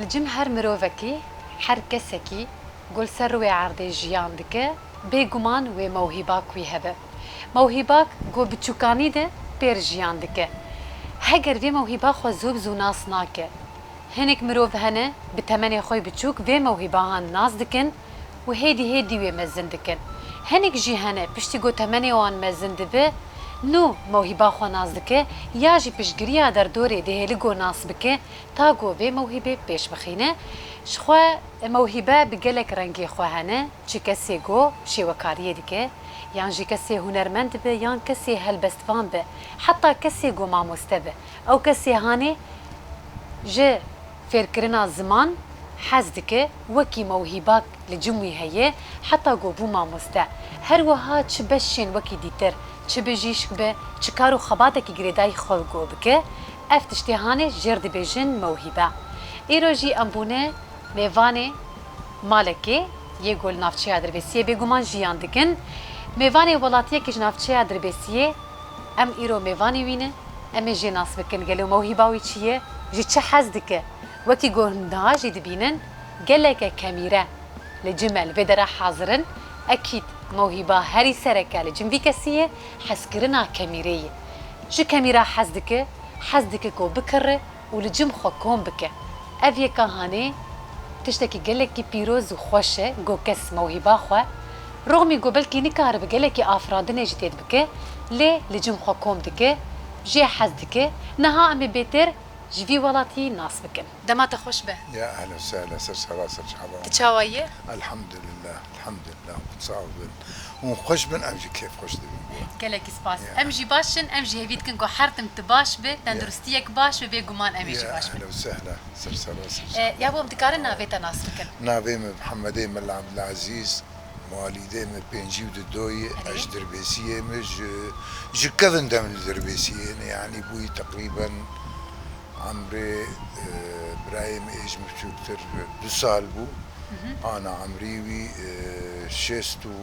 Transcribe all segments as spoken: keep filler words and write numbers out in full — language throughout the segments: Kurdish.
Li cem her mirovekî, her kesekî ku li ser rûyê erdê jiyan dike, bêguman wê mewhîbak wî hebe. Mewhîbak ku biçûkanî de pêr jiyan dike. Heger vê mewhîba xwe zû bi zû nas nake. Hinek mirov hene, bi temenê xwe biçûk vê mewhîbahan nas dikin û hêdî hêdî wê mezin dikin. Hinek jî hene, piştî ku temenê wan mezin dibe, nû mewhîba xwe nas dike ya jî piştgiriya derdorê dihêli ku nas bike, ta ku vê mewhîbê pêş bixîne. Ji xwe mewhîbe bi gelek rengê xwe hene, çi kesê ku şêwekariyê dike, yan jî kesê hunermend be, yan kesê helbestvan be, heta kesê ku mamoste be. Ew kesê hanê ji fêrkirina ziman hez dike, wekî mewhîbak li cim wî heye, heta ku bû mamoste. Her wiha çi beşên wekî dîtir, çi bijîşk be, çi kar û xebatekî girêdayî xwe ku bike, ev tiştê hanê jêr dibêjin mewhîbe. Îro jî em bûne mêvanê malekê yê ku li navçeya Dirbêsiyê bêguman jiyan dikin. Mêvanê welatiyekî ji navçeya Dirbêsiyê, em îro mêvanê wî ne, em ê jê nas bikin gelo mewhîba wî çi ye, ji çi hez dike. Wekî ku hûn niha jî dibînin, geleke kemîre li cim e, li vê dere hazir in. Ekîd mewhîba herî sereke li cim vî kesî ye, hezkirina kemîrê ye. Ji kemîra hez dike, hez dike ku bikire û li cim xwe kom bike. Ev yeka hanê tiştekî gelekî pîroz û xweş e ku kes mewhîba xwe, rixmî ku belkî nikaribe gelekî afirandinê jî têd bike, lê li cim xwe kom dike, jê hez dike. Niha em ê bêtir ji vî welatî nas bikin. Dema te xweş be. Ya ehlen sehlen, ser sera, ser çava. Tu çawa yî? Elhamdülillah, elhamdülillah. Hûn sax bin. Hûn xweş bin, em jî kêfxweş dibin. Gelekî spas. Ya. Em jî baş in, em jî hêvî dikin ku her tim tu baş be, Ya. tenduristiyek baş be, bêguman em ê jî Ya baş bin. ehlen sehlen, ser sera, ser E, çava. ya bo em dikarin navê te nas bikin? Navê min Mihemedê Mela Abdulazîz. Walîdê me pêncî û du doyê, Erê. ez ji Dirbêsiyê me, ji, ji kevin de min li Dirbêsiyê ne, yanî bûyî teqrîben emrê, e, birayê me ê ji min biçûktir du sal bû. Hı hı. Ana emrî wî, e, şêst û,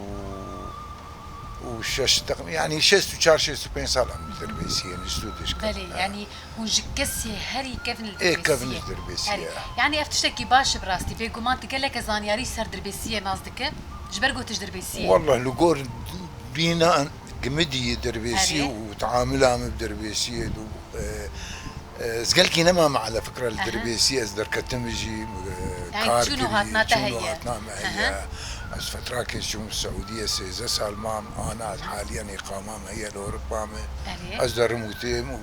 û şeş teqrîben, yanî şêst û çar, şêst û pênc sal em li Dirbêsiyê ne, ji dû dişkin. Belê, Ha. yanî Hûn ji kesê herî kevin li Ê, kevin Dirbêsiyê. li Dirbêsiyê. Erê. Yanî ev tiştekî baş e bi rastî. Bêguman tu geleke zanyarî ser Dirbêsiyê nas dike. Ji ber ku tu ji Dirbêsiyê. Wallah, li gor bîna gimidî Dirbêsiyê Erê. û teamula min bi Dirbêsiyê û, e, e, ez gelkî nemame ala fikra li Aha. Dirbêsiyê, ez derketim jî, e, Yanî kar çûn û kirî, hatina te çûn û heye. hatina me Aha. heye. Ez fetrakê çûm Seûdiyê, sêzdeh sal mam, ana haliyen îqama me heye li Ewropa me. Erê. Ez derim û têm û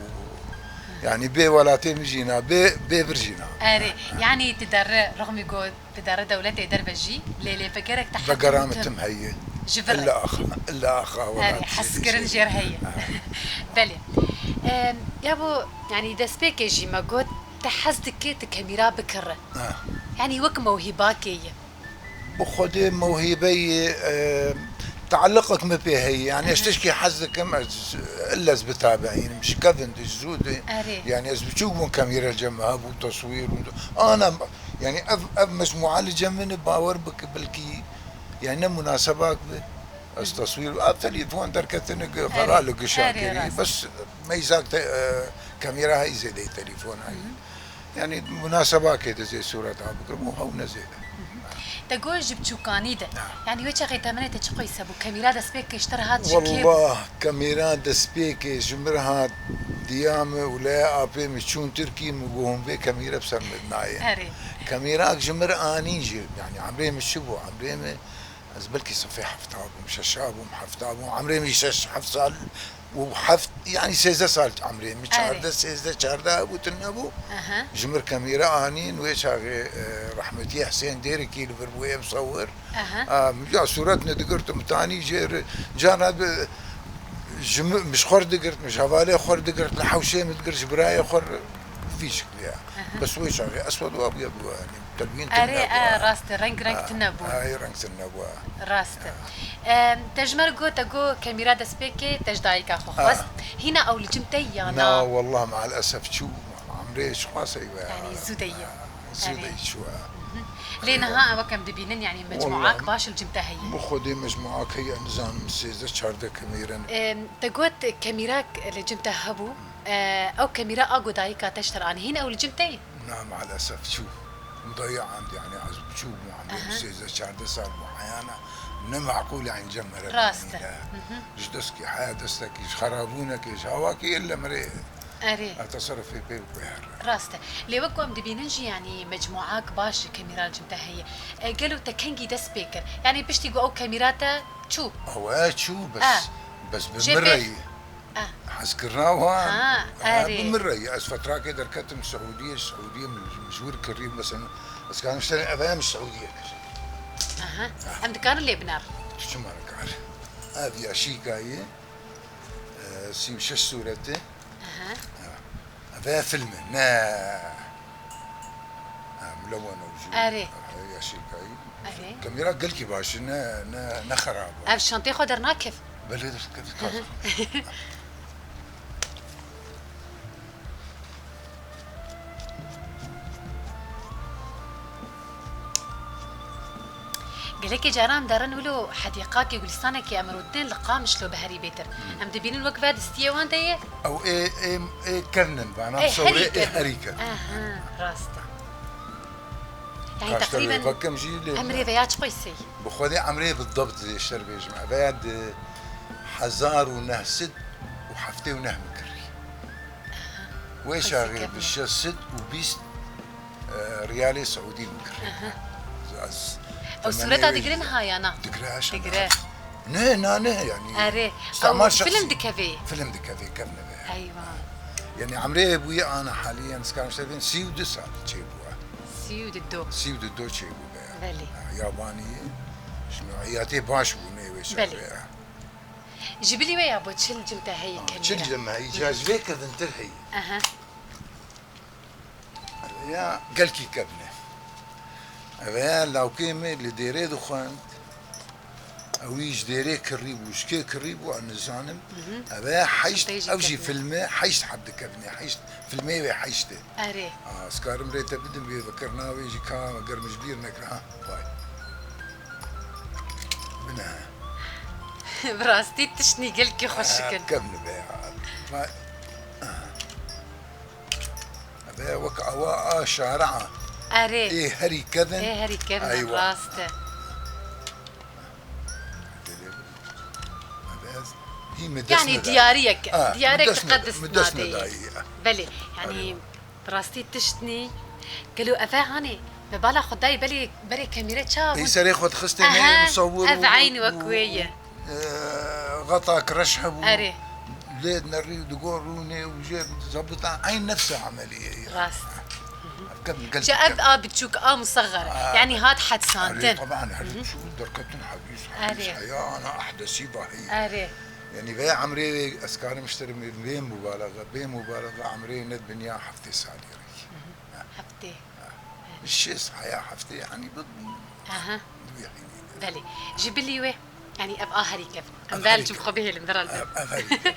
Yanî bê welatê min jî na, bê, bê vir jî na. Erê, yanî tu derre, rixmî ku tu derre dewletê derve jî, lê lê vegerek te Vegera min tim heye. Ji vir re. Illa axa, illa axa Erê, welat hezkirin jêr heye. Ha. Belê. Em, ya bo, yanî destpêkê jî me got, te hez dike tu kemîra bikire. Ha. Yanî wek mewhîbakê ye. Bi xwedê mewhîbeyê, e, tealiqek min pê heye. Yani ez Aha. tişkî hez dikim, ez ille ez bitabeînim. Ji kevin de, ji zû de. Erê. Yani ez biçûk bûm, kemîre cem hebû, teswîr û ana, yani ev, ev mecmûa li cem min e, bawer bike, belkî yani ne munasebak be. Ez Hı. teswîr, ev telefon derketine, Erê. xela li gişa Erê, kirî. rast. Bes meyzak te, e, kemîra heyî zêdeyî telefon heyî. Hı hı. Yanî munasebakê dizê sûreta bigirim û hew ne zêde. Te got ji biçûkanî de. Ha. Yanî wê çaxê temenê te çi qeys hebû? Kemîra destpêkê ji te re hat ji kê bû? Wallah, kemîra destpêkê ji min re hat diya min û leya apê min çûn Tirkî, min got hûn vê kemîre bi ser min nayê. Erê. Kemîrak ji min re anîn jî, yanî emrê min çi bû? Emrê min Ez belkî sifê hefta bûm, şeşa bûm, hefta bûm. Emrê min şeş, heft sal û heft, yanî sêzdeh sal emrê min, Erê. çardeh, sêzdeh, çardeh bû, tune bû. Aha. Ji mir kemîre anîn wê çaxê, e, rehmetî Hesên Dêrikî li vir bûye misewir. Aha. A, min ya sûret ne digirtim, tanî jê re, cara bi, ji mi, min ji xwe re digirt, min ji hevalê xwe re digirt, li hewşê min digirt, ji birayê xwe re, vî şiklî ya. Aha. Bes wê çaxê Eswed wa bûye bû, yanî. Te bîn tune Erê, bû, e, ha. rast e, reng reng Ha, tune bû. ha, ê reng tune bû, ha. Rast e. Ha. Em, te ji me re got, te got kemîra destpêkê te ji dayika xwe Ha. xwest. Hîna ew li cim te ya Na, na? wallah, meal esef çû. Emrê ji xwe sey ve. Yanî zû de ye. Ha, zû Erê. de çû, ha. Mhm. Lê Erê. niha wek em dibînin, yanî mecmuak Wallah, baş li cim te heye. bi xwedê mecmuak heye, nizanim sêzdeh çardeh kemîre ne. Em, te got kemîrak li cim te hebû. E, ew kemîra a ku dayika te ji te re anî, hîn ew li cim te ye? Na, maalesef çû. Dayê Emdî, yanî ez biçûk bûm, Emdî Aha. sêzdeh çardeh sal bû heyana. Ne meqûl e, yanî cem mere Rast e. bimîne. Hı hı. Ji deskî heya destekî, ji xerabûnekê, ji hawakî elle merê. Erê. Ev teserufê pê wê here. Rast e. Lê wek ku em dibînin jî, yanî mecmuak baş ji kemîra li cem te heye. E, gelo te kengî dest pê kir? Yanî piştî ku ew kemîra te çû? Ew e çû, bes, Ah. bes bi Jê min pê- re yî. Ah. Hezkirina wan, Ha, ha, erê. bi min re yî. Ez fetrakê derketim Siûdiyê, Siûdiyê min, min ji wir kirî, mesela, ez karim ji te re, ev em ji Siûdiyê kir. Aha. Em dikarin lê binerin. Tu çima nikar? Ev ya şîka yî, e, sî û şeş sûret e. Aha. Ha. Ev ya film e, ne. Ha, milewana û jû. Erê. Ha, ya şîka yî. Erê. Kamera gelkî baş e, ne, ne, ne xerab e. Ev şantê xwe dernakef. Belê dest kevî kar. Gelekê caran em derin wilo hedîqakê, gulistanekê em rûtin li Qamişlo bi herî bêtir. Hmm. Em dibînin wek ve distiyê wan de ye. Ew ê, ê, ê kevnin, vana Ê sewrê herî ê kevnin. herî kevnin. Aha, rast e. Yani Kaşta teqrîben vê vekim jî lê emrê veya çi qeysey? Bi xwedê emrê bi debt zêşter bêjim. Ev ya di hezar û neh sed û heftê û neh min kirî. Aha. Wê Qeysê çaxê kevne. bi şeş sed û bîst, e, riyalê Siûdî min kirî. Aha. Ez Ew temennê sûreta wê digire jî niha ya na? Digire, aşa Digire. niha. Ne, na ne, yani. Erê. Ew film dikevê? Film dikevê, kevne be. Eywa. Yani emrê bûye ana haliyen, skarim şevên sî û du sal çêbûye. Sî û du. Sî û du çêbû be. Belê. Ha, yabanî, ji nû'iyatê baş bû nê wê Belê. çaxê. Ji bilî wê ya bo çil cim te heye Ha, kemîra? çil cim heye, ca ji vê kevintir heye. Aha. Ya gelkî kevne. Ev ya lawkê me li dêrê dixwend. Ew wî ji dêrê kirî bû, ji kê kirî bû, ez nizanim. Mhm. Ev ya heşt, Tey jî ev jî kevne. filme heşt heb dikevne. Heşt, filmê wê heşt e. Erê. Ha, ez karim rê te bidim, wê vekirina wê jî ka, eger min ji bîr nekir, ha, vay. Bine. Bi rastî tiştnî gelkî xweşik in. Ha, kevne be ya. Vay. Be wek awa a şara. Erê. Ê herî kevin. Ê herî kevin, Eywa. rast e. Hî mi dest Yani neda. diyariyek, Ha, diyarek mi dest neda, diqet mi dest neda. nedayî, ha. Belê, yani Erê. bi rastî tiştnî. Gelo eve hanê, me bala xwe dayî belê berê kemîre çawa Ê bûn? serê xwe dixistê Aha, neyê musawir ev û, eyn wek û, wê ye. e, xetak reş hebû. Erê. Lê nerî digor rûnê û jê zabita eyn nefse emeliyê ye. Rast. Kevn gel Ji ev kevn. a biçûk a musexer, Aa. yani hat hetsandin. Erê, taban, her Hı hı. çû derketin hedîs, hedîs Erê. heya, ana ehdesî bahî. Erê. Yani vê emrê wê ez karim işte bê mubalaxa, bê mubalaxa emrê ne dinya heftê salî rê. Hı hı. Ha. Heftê. Ha. Şêst heya heftê, yani bi Aha. Dibê hînî. Belê. Ji bilî wê, yani ev a herî kevn. Em Ev belê herî cim kevn. xwe bihêlin, beral Ev, ev herî kevn.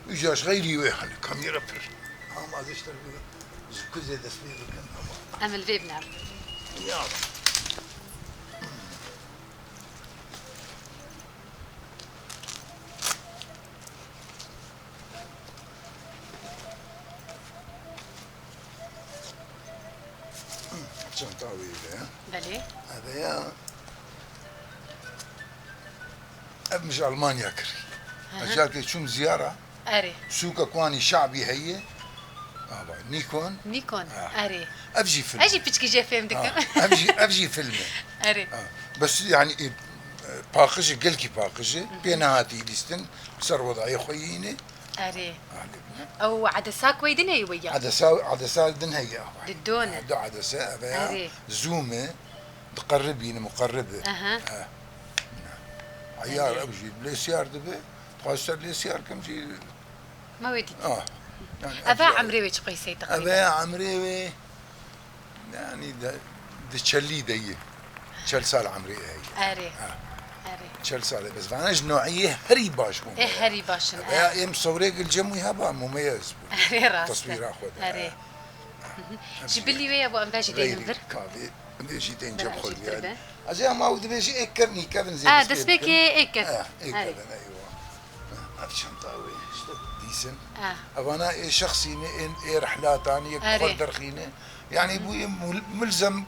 Îca ji xeyrî wê hene, kamera pir. Ama zêşter bi, ji kuzê dest pê bikin, ama. Em li vê binerin. Ya. Çanta wê de. Belê. Eve ya. Ev min ji Almanya kirî. Hı hı. Ez carkê çûm ziyara. Erê. Sûka kwanî şabî heye. Ava, Nikon. Nikon. Ha. Erê. Ev jî film. Ez jî piçkî jê fêm dikim. Ha. Ev jî, ev jî film e. Erê. Ha. Bes yani, e, paqij e, gelkî paqij e. Hı hı. Pê nehatî lîstin, ser wedayê xwe yîne. Erê. Alê bine. Ew edesa ku wê din heye wê ya? Edesa, edesa din heye. Di don e. Ha, du edese, eve ya. Erê. Zoom e. Diqerribîne, muqerrib e. Aha. Ha. Eyar Erê. ew jî lêsiyar dibe. Dixwaz ser lêsiyar kim jî. Me wê dît. Ah. Yani Eve ev ya. emrê wê çi qeysey teqrîben? Eve emrê wê. Yani de, di çelî de yî. Çel sal emrê heye. Erê. Ha. Erê. Çel sal e. Bes vana ji no'iyê herî baş bûn. Ê herî baş in, Veya e. em sewrê gil cem wî heba mumeyez bûn. Erê rast e. Taswîra xwe de. Erê. Ha. Hı hı. Ji bilî wê ya bo em vejî deynin vir. Kavê, vê jî tên cem Vejî xwe vir yani. be. Ez ya ma dibêjî ê kevnî, kevin zê Ha, dest pê destpêkê dikin. ê kevin. Ha, ê Erê. kevin, eywa. Ev çanta wê, işte, dîsin. Ah. Evana ê şexsî ne, ê, ê rehlatani, yek Erê. xwe derxîne. Yani bu yê mul-, mulzem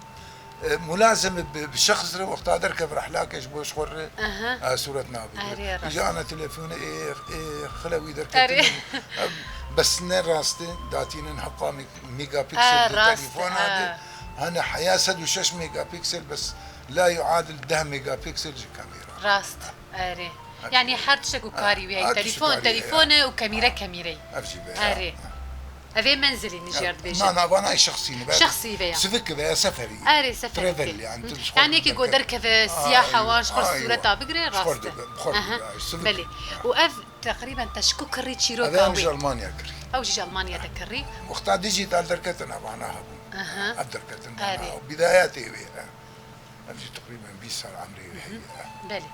E, mulazim bi, bi şexs re wexta derkeve rehlake ji bo ji xwe re, aha, e, sûret nabigire. Erê, rast. Îja ana telefone, ê, ê, xile wî derketin. Erê. E, bes ne rast e, datînin heqa me-, megapiksel, e, di rast, telefona de. Ha. Hene heya sed û şeş megapiksel, bes la yuadil deh megapiksel ji kamera. Rast, erê. Yanî her tiştek û karî wî heye. Telefon, telefon e û kamîre, kamîre ye. Ev jî be ya. Erê. Ev ê menzilî nijî ya dibêje. Na, na, vana şexsî ne be. Şexsî be ya. Sivik be ya, seferî. Erê, seferî. Travel, yanî tu ji xwe derkeve. Yanî yekî ku derkeve, siyaha wan ji xwe sûreta bigire, rast e. Aha. Belê. Û ev teqrîben te ji ku kirî çîroka wê? Ev em ji Almanya kirî. Ew jî ji Almanya te kirî. Wexta dijital derketin, ev vana hebûn. Aha. Ev derketin vana. Erê. Bîdayetê wê. Ev jî teqrîben bîst sal emrê wî heye. Belê.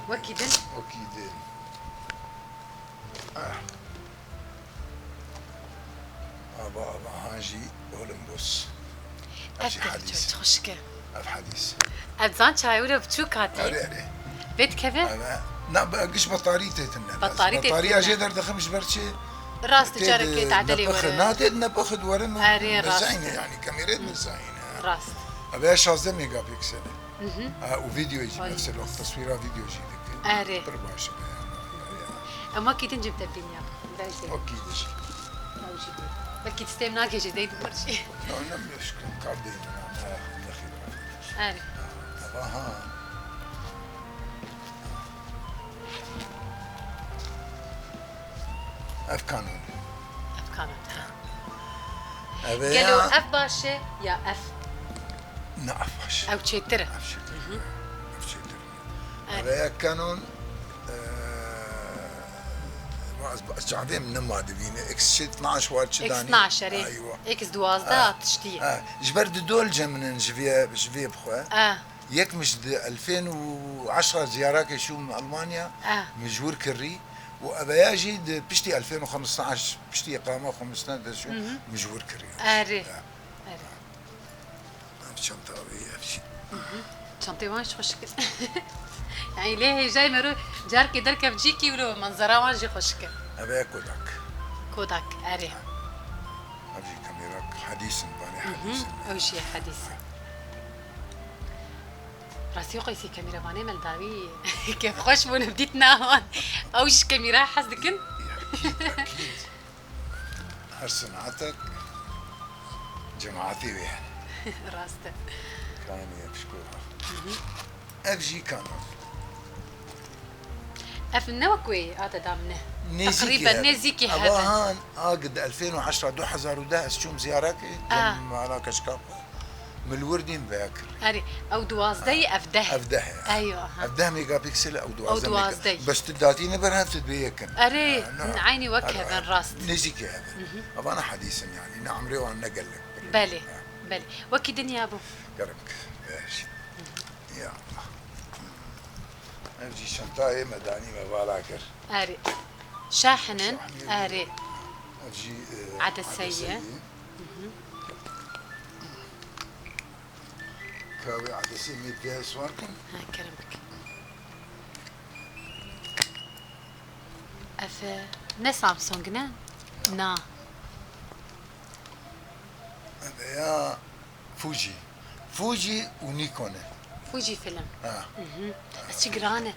Wekî din? Wekî din. Ah. Ava, ava, han jî Olympus. Ev jî Hadîs. Ev xweşik e. Ev Hadîs. Ez zan çaye wilo biçûk hatiye. Erê, erê. Vê dikeve? Eve, na, be-, giş betarî tê tune. Betarî tê tune. Betariya jê derdixim ji ber çi? Rast, carekê tadilê were. Na, tê nepixi werin û mezayîne, yanî kamerê mezayîne. Rast. Eve ya şazdeh megapiksel e. Mhm. Ha, û vîdyoyê jî, mesela, teswîra vîdyo jî dike. Erê. Pir baş e, yanî. Em wekî din cim te bîniya. Belkî. Wekî din jî. Ew jî bû. Belkî destê min nagihêje, dey dibir jî. No, ne muşkil, kar deyim, ne, ne xêr. Erê. Aha. Ev Canon. Ev Canon, ha. Ev ê ya. Gelo ev baş e ya ev? Na, ev baş. Ew çêtir e. Ev çêtir. Mhm. Ev çêtir. Erê. Ev ê ya Canon, e, ez, ez çavê min nema dibîne. X itnaş war çi danî? X itnaş, erê. Aywa. X duwazdeh tiştî ye. Ha, ji ber di dol ceminin ji vê, ji vê bixwe. Ha. Yek min ji di elfên û eşra ziyarakê çûm Almanya, min ji wir kirî û eveya jî di piştî elfên û xemsetaş, piştî îqama xwe min stend dest çû, min ji wir kirî. Erê. Erê. Ev çanta wê, ev jî. Çantê wan jî xweşik in. Yanî lê hêjayî mero carkê derkev cîkî wilo manzara wan jî xweşik e. Ev e Kodak. Kodak, erê. Ev jî kamera Hadîs in, vanê Hadîs in. Ew jî Hadîs in. Rastî xwe sî kamîrevanê me li dawî kêfxweş bûn, ev dît nawan. Ew ji kamîra hez dikin. Ya, ekîd, ekîd. Her sinetek cemaetê wê hene. Rast e. Kanî ye pişko. Hı hı. Ev jî Canon. Ev ne wek wê a te da min e? Nêzîkî hev in. Teqrîben nêzîkî hev in. Ewa han, a, di elfên û heşt du hezar û deh ez çûm ziyarekê, cem mala keçika xwe. Min li wir dîn veya kirî. Erê, ew duwazdeh, ev deh. Ev deh e. Eyo, aha. Ev deh megapiksel, ew duwazdeh. Ew duwazdeh. Bes tu datîne ber hev tu dibê yek in. Erê, eynî wek hev in, rast. Nêzîkî hev in. Hı hı. Evana Hadîs in yanî, ne emrê wan ne gelek. Belê, belê. Wekî din ya bû. Gerek. Ya. Ev jî çantayê me danî me vala kir. Erê. Şahin in, şahin in. Erê. Ev jî, e, edeseyî ye. Edeseyî. Hı hı. Ka wê edesê me dê swar kin. Ha, kerem bike. Ev, e, ne Samsung ne? Na. Ev ya Fuji. Fuji û Nikon e. Fuji film. Ha. Mhm. Ez çi giran e.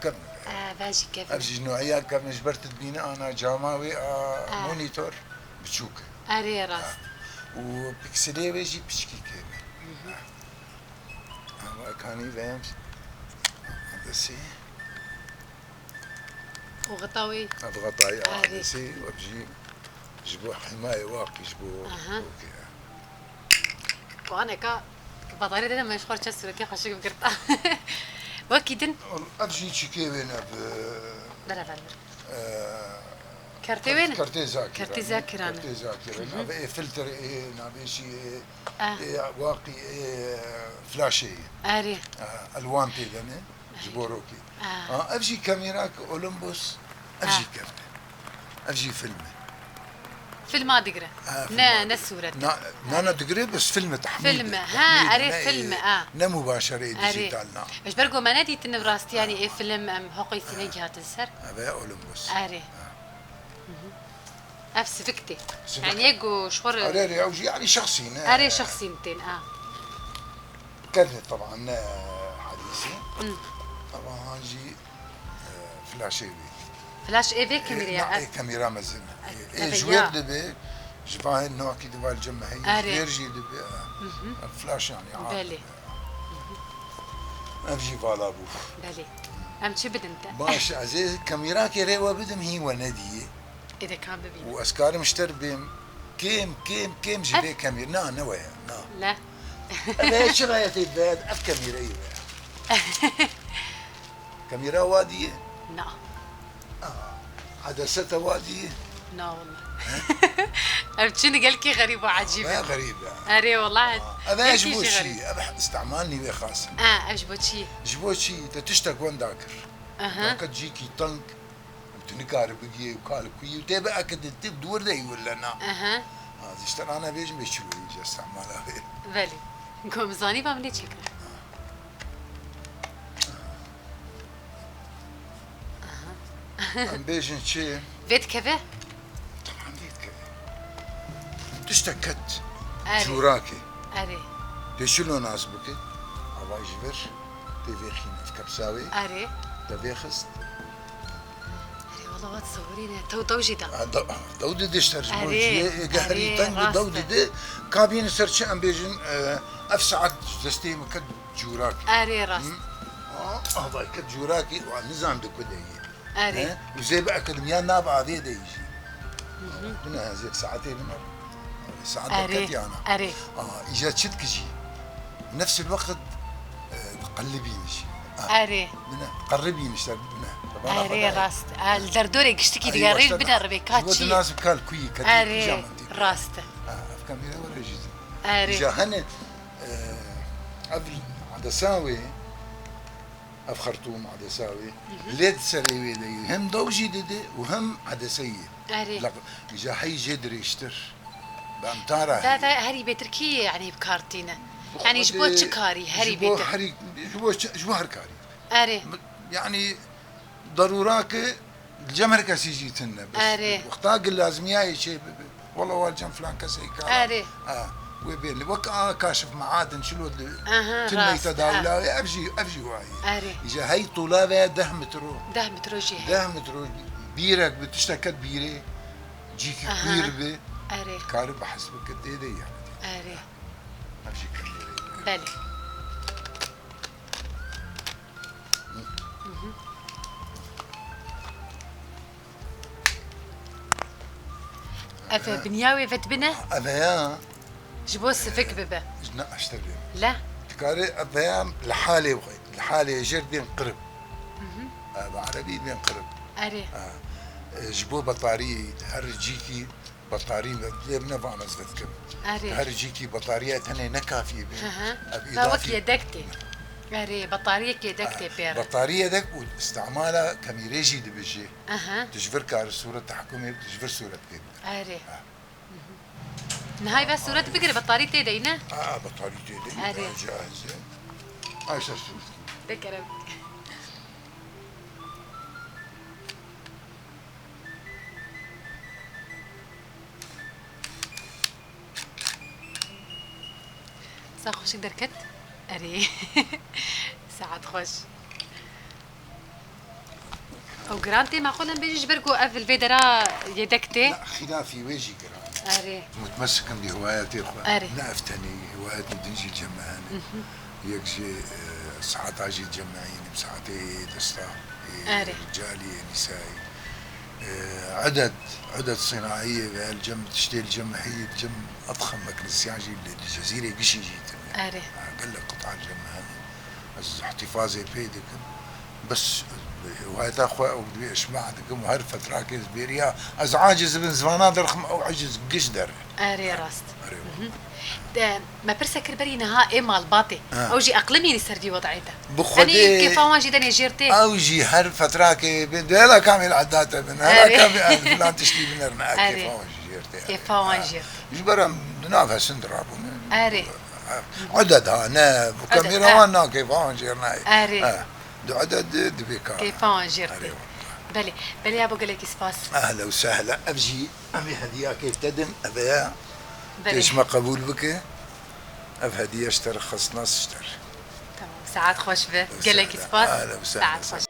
Kevn e. Ev jî kevn e. Ev jî noya kevn e, ji ber tu dibîne ana cama wê a monitor biçûk e. Erê, rast. Ha. Û pikselê wê jî piçkî kêm e. Mhm. Ha. Ama kanî veyem desî. Û xeta wê? Ev xetayê, erê, adresî, ev jî ji bo himayê waqî, ji bo, aha, okê. Waneka batarî dede me ji xwe çe sûretê xweşik bigirta. Wekî din. Ev jî çikê wê ne bi, beraber bir, e, kertê wê ne? Kertê Zakî. Kertê Zakî ne? Kertê Zakî ne? Hı hı. Ev ê filtre, ê navê jî, ê, ah, ê waqî, ê flaşê ye. Erê. E, elwan tê de ne? Ji bo rokê. Ah. Ha, ev jî kamera ki Olympus, ev jî kevn e. Ev jî film e. Filma digire. Ha, ne, filma ne digire. Sûret. Na, na, na digire, bes film e, tahmîl e. Film e. Ha, tahmîl e, erê, ne, film e, ha. Ne mubaşere, erê, dijîtal na. Ji ber ku me nedîtin bi rastî, yanî ê film em hoqî sî negihatin ser. Ev e Olympus. Erê. Ha. Hı hı. Ev sivik tê. Sivik. Yanî yek ku ji xwe re. Erê, erê, ew jî yanî şexsî ne? Erê, şexsî tên, a. Kevne taban ne hadîsî. Hmm. Taban han jî, e, flaşê wê. Flaş ê vê kamîrê ya, e, na, ê kamîra mezin. E, ê, ê, ji wê ya. Dibe, ji vahên nakî dibe, li cem me heye, ji vêr jî dibe, e, flaş yani, a. Belê. Ev jî vala bû. Belê. Em çi bidin te? Baş, ez ê kamîrakê rê we bidim, hîn we nediyê. Ê de ka bibînim. Û ez karim ji te re bêm, kêm, kêm, kêm ji vê kamîr-, na, ne we ye, na. Le. Ev heye çi xeyetê be, ev kamîreyê be. Kamîra wa diyê? Na. Aa, edese te wa diyê? Na, wallah. He? Ev çi ne gelkî xerîb û ecîb e. Ev xerîb e. Erê, wallah. Aa, ev ji bo çi? Ev îstîmal nî wê xasin. Ha, ev ji bo çi? Ji bo çi? Te tiştek wenda kir. Aha. Weke cîkî teng, tu nikarî bigiyê û kal kuyî û tê bi eke di tip dûr de wille na. Aha. Ha, zîşten ana bêjim bê çilo yî îstîmala wê. Belê. Ku em zanî ba min ê çêkir. Aha. Em bêjin çi? Vê dikeve? Tamam, vê dikeve. Tiştek ket. Erê. Cûrakê. Erê. Tê çilo nas bike. Avay ji vir. Tê vêxîn ev kepsa wê. Erê. Te vêxist. Erê, wala wat sewirî ne. Tew, tew jî da. Ha, da, ha, dew dide ji te ji bo ciyê, ê geherî teng û dew dide. Ka bîne ser çi em bêjin, e, ev saet destê min ket cûrakê. Erê, rast. Hı? Ah, ah, vay, ket cûrakê, wa nizam di ku de yê. Erê. He? Û zê bi akademiya nav avê de yî jî. Hı hı. Bine, ez yek saetê bine. Saet derket yana. Erê. Aa, îca çi dikijî? Nefs el weqt, e, qellibî nişî. Aa, erê. Bine, qerribî nişte, bine. Erê, rast. Aa, li derdorê giştikî digerî, bine ribê ka çi? Ji bo tu nas bi kal kuyî, ketî, erê, îca mantîk. Rast. Aa, ev kamîra were jî. Erê. Îca hene, e, ev adesa wê, Ev xertûm, edesa wê. Hı hı. Lê di serê wê de yê. Hem dew jî dide û hem edese yê. Erê. Laq-, îca hey jê dirêjtir. Bi emtara heye. Da, da herî bêtir kî, yanî bi kar tîne? Yanî ji bo çi karî herî bêtir? Ji bo herî, ji bo çi, ji bo her karî. Erê. Yani darûra ke Li cem her kesî jî tune, bes. Erê. Wexta ki lazimiyayê çê bibe. Wela wa li cem filan kesê kara. Erê. Ha, wê bên li. Wek a kaşif meadin çilo li tune te dawla wê, ev jî, ev jî wayê. Erê. Îca hey tula ve deh metro. Deh metro jî heye. Deh metro bîrek bi tiştek ket bîrê. Cîkî kûr bi. Erê. Kari bi hesbi ke tê de yani. Erê. Ev jî kemî. Belê. Ev e, binya wê vedibine? Ev e ya. Ji bo sivik bibe. Ji ne aşte bê. Le? Dikare ev e ya li halê xwe, li halê jêr bên qirib. Hı hı. E, bi erebî bên qirib. Erê. E, e, ji bo betarî her cîkî Betarî ve, lê min ne van ez vedikim. Erê. Her cîkî betariya tenê ne kafî be. Hı hı. Ev îdafî. Wek yedek tê. Erê, betariyek yedek tê pê re. Betarî yedek û îstimala kamîrê jî dibe jê. Aha. Tu ji vir kari sûret tehkûmê, tu ji vir sûret pê bide. Erê. Ha. Nihay ve sûret bigire, betarî tê de ne? Aa, betarî tê de. Erê. Caiz e. Ayşe sûret. Dekerem. Sa xweşik derket. Erê. Saet xweş. Ew giran tê, maqûl em bêjin ji ber ku ev li vê dera yedek tê. Na, xilafî wê jî giran. Erê. Mutmesikim bi hiwayetê xwe. Erê. Ne ev tenê, hiwayetê din jî cem me hene. Mhm. Yek jî, e, saeta jî cem me hene, saetê desta, e, erê, ricalî, e, nisayî. E, edet, edet sinaiyê ve el cem, tiştê li cem me heye, li cem edxem meknisyan jî li, li Cezîrê Gişî jî tune. Erê. Ha, gelek qita li cem me hene. Ez îhtîfazê pê dikim. Bes, e, hiwayeta xwe ew divê işma dikim û her fetrakê ez bêriya, ez aciz bin zivana derxim, ew aciz giş der. Erê, rast. Erê. Mhm. De, me pirse kir berî niha ê malbatê. Ha. Ew jî eqlimî li ser vî wed'ê de. Bi Xwedê. Yanî kêfa wan jî denê jêr tê. Ew jî her fetrakê bin, dela kamî li edate bin, her kamî filan tiştî binerin, kêfa wan jî jêr tê. Kêfa wan jêr tê. Ji ber em di nav hesin dirabûne. Erê. Edet ha, ne, bu kamîra wan na kêfa wan jêr nayê. Erê. Ha. Du edet di, dibê ka. Kêfa wan jêr tê. Belê. Belê ya bo gelekî spas. Ehla û sehla. Ev jî em ê hediyakê te din, ev e ya. Belê. Tê ji me qebûl bike. Ev hediye ji te re xistina ji te re. Saet xweş be. Gelekî spas. Saet xweş.